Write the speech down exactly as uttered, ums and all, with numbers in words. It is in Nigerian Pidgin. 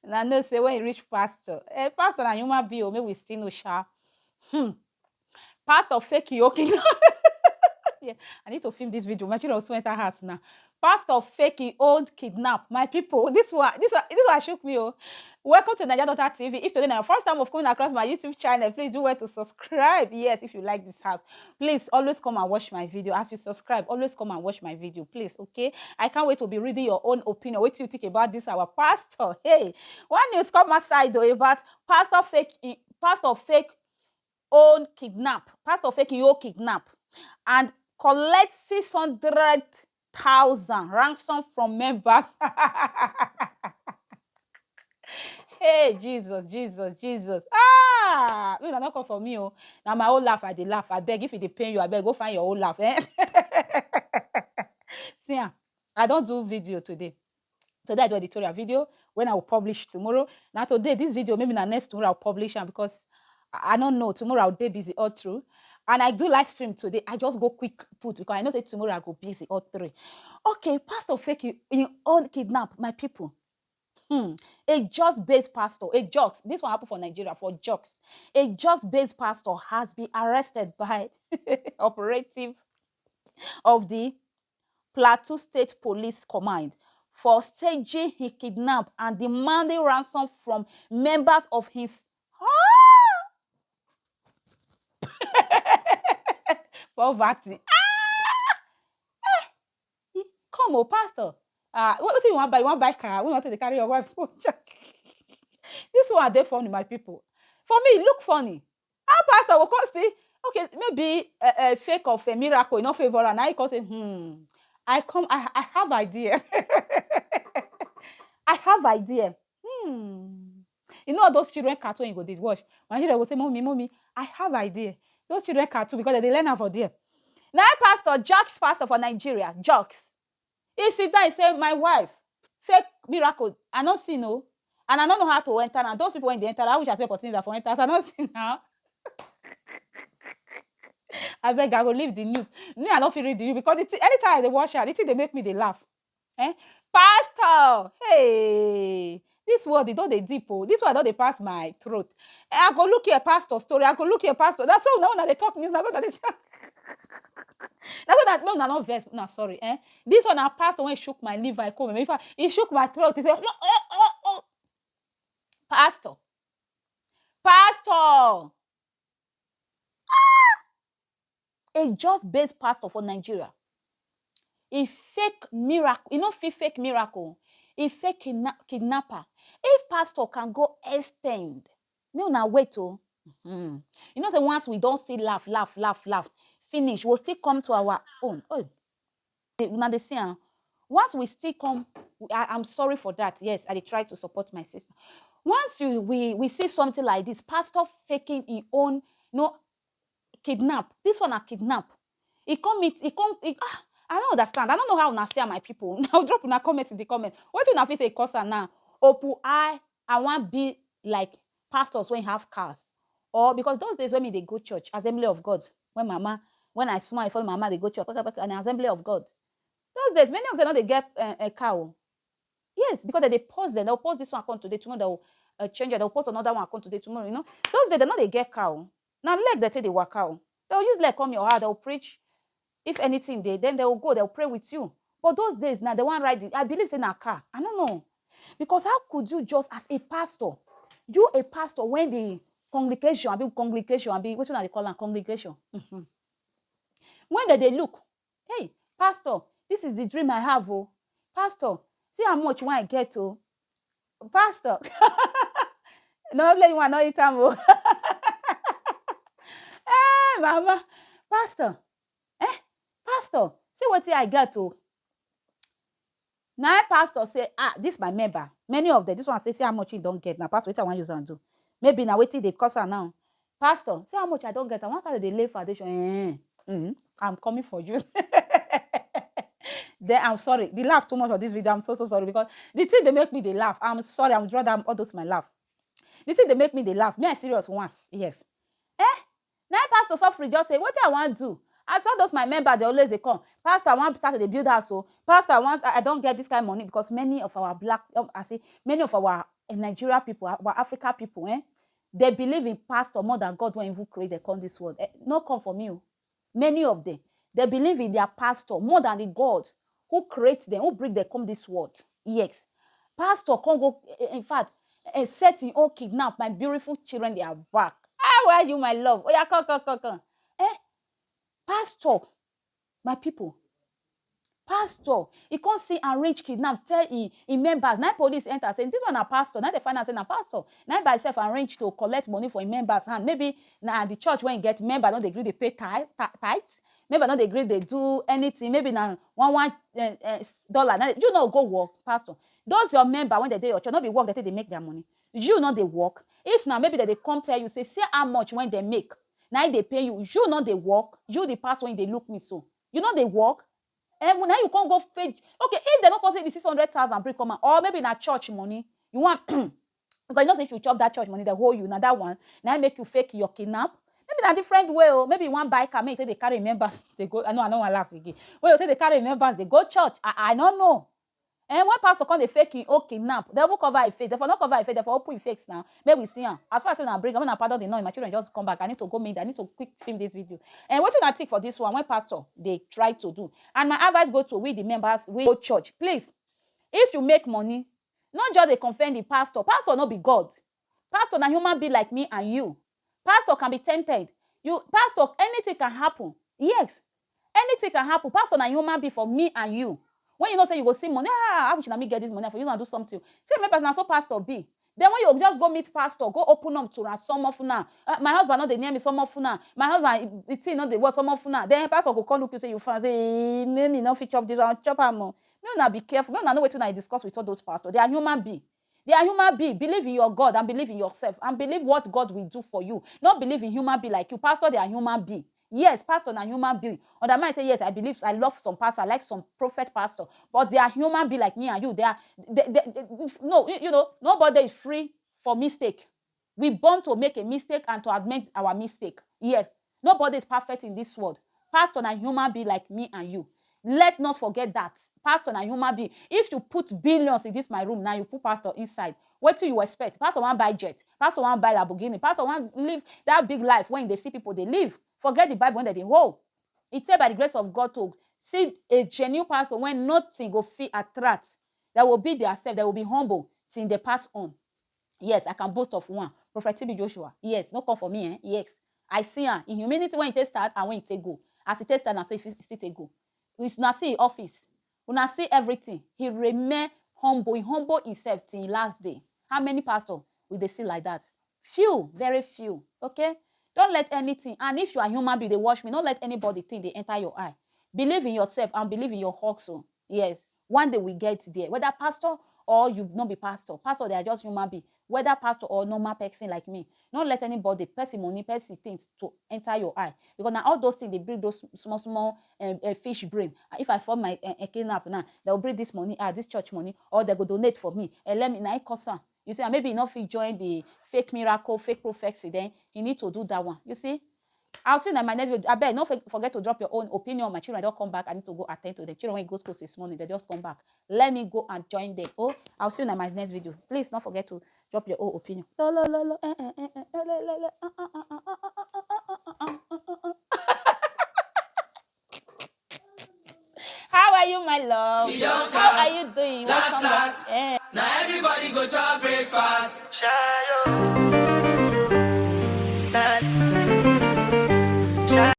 Una know say when e reach pastor, eh, pastor na human being o, make we still know sha. Hmm. Pastor fake e own kidnap. Yeah, I need to film this video. My children will soon enter house now. Pastor fake e own kidnap. My people, this one, this one, this one shook me o. Welcome to Naija Daughter T V. If today na your first time of coming across my YouTube channel, please do well to subscribe. Yes, if you like this house, please always come and watch my video. As you subscribe, always come and watch my video, please, okay? I can't wait to be reading your own opinion. What do you think about this, our pastor? Hey, one news come outside though about pastor fake, e- pastor fake own kidnap. Pastor fake e own kidnap and collect six hundred thousand ransom from members. Hey, Jesus, Jesus, Jesus. Ah, una no come for me o. Na my own laugh I dey laugh. Abeg, if e dey pain you, abeg go find your own laugh, eh? See am, I don do video today. Today I do editorial video when I will publish tomorrow. Na today this video, maybe na next tomorrow I'll publish am because I I don't know. Tomorrow I'll dey busy all through. And I do live stream today. I just go quick put because I know say tomorrow I go busy all three. Okay, pastor fake e- e own kidnap, my people. Hmm. A Jos based pastor, a Jos. This one happen for Nigeria, for Jos. A Jos based pastor has been arrested by operative of the Plateau State Police Command for staging his kidnap and demanding ransom from members of his poverty. Ah! Eh, come o, pastor. Ah, what, what you want buy? You want buy car? We want to carry your wife go check. This one dey funny, my people. For me, e look funny. How pastor go come say, okay, maybe a, a fake of a miracle, e no favor am. Now he come say, hmm, I come, I, I have idea. I have idea. Hmm. You know those children cartoon you go dey watch. My children go say, mommy, mommy, I have idea. Those children cartoon because they learn am for there. Now pastor, Jocks pastor for Nigeria, Jocks. He sit down, he say, my wife, fake miracle, I no see no. And I don't know how to enter. And those people when they enter, I wish I see opportunity for enter. So I don't see now. I beg, I go leave the news. Me, I don't feel read the news because the thing- anytime they watch her, the thing they make me they laugh. Eh? Pastor, hey, this word they don't they deep. Oh. This one don't they pass my throat. Eh, I go look here, pastor story. I go look here, pastor. That's all now when they talk news. That's all that is. That's all that no, no, no, verse. No, sorry. Eh? This one I pastor when he shook my liver. I come. In fact, he shook my throat. He said, oh, oh, oh, oh. Pastor, pastor. A Jos based pastor for Nigeria. A fake miracle. You know, fake fake miracle. A fake kidna- kidnapper. If pastor can go extend, me una wait oh. Hmm. You know, say once we don't see laugh, laugh, laugh, laugh, finish, we'll still come to our own. Oh, they, una dey see am. Once we still come, we- I, I'm sorry for that. Yes, I dey try to support my sister. Once you we we see something like this, pastor faking his own, you know, kidnap. This one a kidnap. He come meet, he come. He, ah, I don't understand. I don't know how una see am, my people. Now drop una comment in the comment. What una fit say cause am now? Opu I, I want be like pastors when have cars, or because those days when me they go church, Assembly of God, when mama, when I small, I follow mama they go church, and Assembly of God. Those days, many of them no dey get uh, a car. Oh. Yes, because they dey pause them. They'll pause this one come today, tomorrow they'll uh, change it. They'll pause another one come today, tomorrow. You know, those days they no dey get car. Oh. Now leg they take dey waka. Oh. They'll use leg come your house. They'll preach. If anything they, then they'll go. They'll pray with you. But those days now they want ride. The, I believe say na car. I don't know, because how could you just as a pastor, you a pastor when the congregation, abi congregation, abi wetin una dey call am congregation. Mhm. When they dey look, hey, pastor, this is the dream I have oh. Pastor, see how much one I get oh. Pastor, no let one no eat am oh. Hey, mama, pastor, eh, pastor, see wetin I get oh. Na im pastor say, ah, this my member. Many of them, this one say, see how much he don't get. Now, pastor, wetin I wan use am do? Maybe na wetin dey cause am now. Pastor, see how much I don't get. I wan start to dey lay foundation. Eh, mm, I'm coming for you. Then I'm sorry. The laugh too much of this video. I'm so so sorry because the thing they make me they laugh. I'm sorry. I'm draw down all those my laugh. The thing they make me they laugh. Me I serious once. Yes. Eh? Now pastor suffering just say, what I want do? I saw those my members, they always dey come. Pastor, I wan start to dey build house o. Pastor, I wan, I I don get this kind money, because many of our black, um, I say many of our, eh, Nigeria people, our Africa people, eh, they believe in pastor more than God wey even create dem come this world. Eh, no come for me o. Many of them, they believe in their pastor more than the God who create them, who bring them come this world. Yes. Pastor come go, eh, in fact, eh, set him own kidnap, my beautiful children, they are back. How are you, my love? Oya, come, come, come, come. Eh? Pastor, my people, pastor, he come see arrange kidnap, tell him, him members. Na police enter, say this one na pastor. Na they find out say na pastor. Na by self arrange to collect money for him members hand. Maybe na the church wey get member don dey gree dey pay tithe, ti-, tithe. Member don dey gree dey do anything. Maybe na one, one, eh, eh, s-, dollar. Na you no go work, pastor. Those your member when they dey your church, no be work they take dey make their money. You no dey work. If na, maybe they dey come tell you, say, see how much when they make. Na im dey pay you. You no dey work. You the pastor wey dey look me so. You no dey work. Eh, now you come go fetch. Okay, if they no come say the six hundred thousand bring come out, or maybe na church money, you want, because you know say if you chop that church money, they hold you. Na that one, na im make you fake your kidnap. Maybe na different way o. Maybe you wan buy car, make you take dey carry members dey go. I know, I no wan laugh again. Wey you take dey carry members dey go church. I, I no know. And when pastor come dey fake him own kidnap, they even cover him face. They for not cover him face, they for open him face now. Make we see am. As far as una bring am, una pardon the noise. My children just come back. I need to go meet. I need to quick film this video. And wetin una think for this one? When pastor dey try to do, and my advice go to we the members, we go church. Please, if you make money, not just dey confirm the pastor. Pastor no be God. Pastor na human being like me and you. Pastor can be tempted. You, pastor, anything can happen. Yes, anything can happen. Pastor na human being for me and you. When you know say you go see money, ah, I wish na me get this money, I for use am do something. See, remember, na so pastor be. Then when you just go meet pastor, go open up to am, some of una. Uh, my husband no dey near me, some of una. My husband, the thing no dey work, some of una. Then pastor go call look you, say you fine, say, "Eh, make me no fit chop this one, chop am o." Make una be careful. Make una know wetin una discuss with all those pastors. They are human being. They are human being. Believe in your God and believe in yourself and believe what God will do for you. Not believe in human being like you. Pastor, they are human being. Yes, pastor na human being. Undermine say, yes, I believe, I love some pastor, I like some prophet pastor, but they are human being like me and you. They are, they, they, they- no, you, you know, nobody is free for mistake. We born to make a mistake and to admit our mistake. Yes, nobody is perfect in this world. Pastor na human being like me and you. Let's not forget that. Pastor na human being. If you put billions in this my room now, you put pastor inside. What do you expect? Pastor wan buy jet. Pastor wan buy Lamborghini. Pastor wan live that big life when they see people they live. Forget the Bible when they dey hold. It take by the grace of God to see a genuine pastor when nothing go fit attract. That will be their self. That will be humble till they pass on. Yes, I can boast of one. Prophet T B Joshua. Yes, no come for me, eh? Yes. I see am in humility when he take start and when he take go. As he take start, na so he fit still take go. Una see him office. Una see everything. He remain humble. He humble himself till him last day. How many pastor will they see like that? Few, very few. Okay? Don't let anything. And if you are human being, they watch me. Don't let anybody think they enter your eye. Believe in yourself and believe in your hustle. Yes. One day we get there. Whether pastor or you no be pastor. Pastor, they are just human being. Whether pastor or normal person like me. Don't let anybody, person money, person things to enter your eye. Because now all those things, they bring those small, small um, uh, fish brain. Ah, if I form my uh, uh, kidnap now, they will bring this money, ah, this church money, or they go donate for me. And let me, now it cost am. You see, ah, maybe you no fit join the fake miracle, fake prophecy, then you need to do that one. You see? I'll see you in my next video. I beg, don't forget to drop your own opinion. My children don't come back. I need to go attend to them. Children when go school this morning, they just come back. Let me go and join them. Oh, I'll see you in my next video. Please don't forget to drop your own opinion. Lo, lo, lo, lo, eh, eh, eh, eh, lo, lo, lo, lo, uh, uh, uh, uh, uh, uh, uh, uh, uh, uh, uh, uh, uh, uh. How are you, my love? How are you doing? Welcome back. Eh. Now everybody go to breakfast.